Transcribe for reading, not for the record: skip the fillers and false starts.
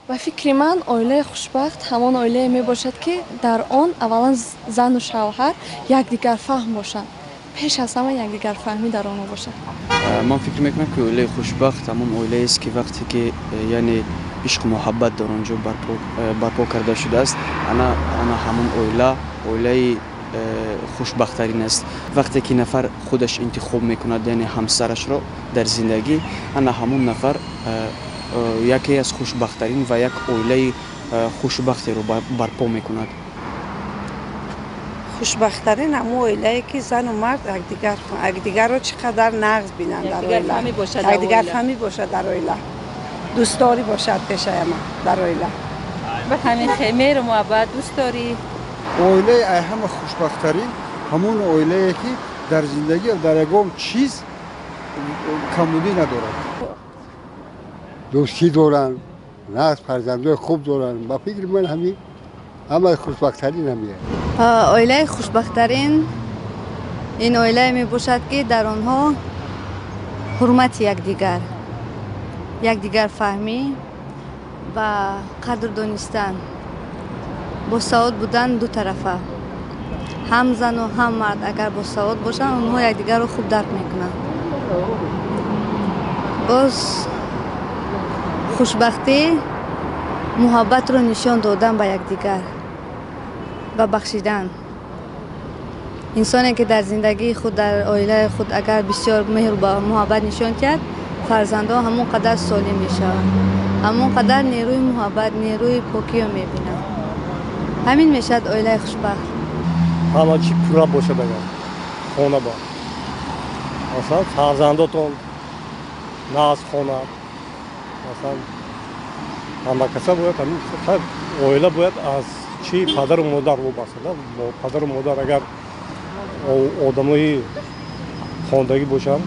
Ба фикри ман, оилаи хушбахт ҳамон оилае мебошад, ки дар он аввалан зану шавҳар якдигарфаҳм бошанд. Пеш аз ҳама якдигарфаҳмӣ дар онҳо бошад. Ман фикр мекунам, ки оилаи хушбахт ҳамон оилаест, ки вақте ки яъне ишқу муҳаббат дар он ҷо барпо карда шудааст, ана ҳамон оила оилаи хушбахттарин аст. Вақте ки нафар худаш интихоб мекунад, яъне ҳамсарашро дар зиндагӣ, ана ҳамон нафар яке аз хушбахттарин ва як оилаи хушбахтеро барпо мекунад. Хушбахттарин ҳамон оилае, ки зану мард якдигарро чӣ қадар нағз бинанд дар оила, якдигарфаҳмӣ бошад дар оила, дӯстдорӣ бошад пешаяма дар оила. Ба ҳамин меҳру муҳаббат, дӯстдорӣ. Оилаи ай ҳама хушбахттарин ҳамон оилае, ки дар зиндагӣ дар ягон чиз камбудӣ надорад. Дӯстӣ доранд, нағз фарзандои хуб доранд. Ба фикри ман, ҳамин ҳама хушбахттарин ҳамия. Оилаи хушбахттарин ин оилае мебошад, ки дар онҳо ҳурмати якдигар, якдигарфаҳмӣ ва қадр донистан, босавод будан дутарафа, ҳам зану ҳам мард агар босавод бошанд, онҳо якдигарро хуб дарк мекунанд. Боз хушбахтӣ муҳаббатро нишон додан ба якдигар ва бахшидан. Инсоне, ки дар зиндагии худ, дар оилаи худ агар бисёр меҳру муҳаббат нишон диҳад, фарзандон ҳамон қадар солим мешаванд, ҳамон қадар нерӯи муҳаббат, нерӯи покиро мебинанд. Ҳамин мешавад оилаи хушбахт. Ҳама чӣ пурра бошад, агар хона ба масалан фарзандотон нағз хонад, масалан ҳама каса бояд, оила бояд аз чӣ падару модар вобаста. Падару модар агар одамои хондагӣ бошанд.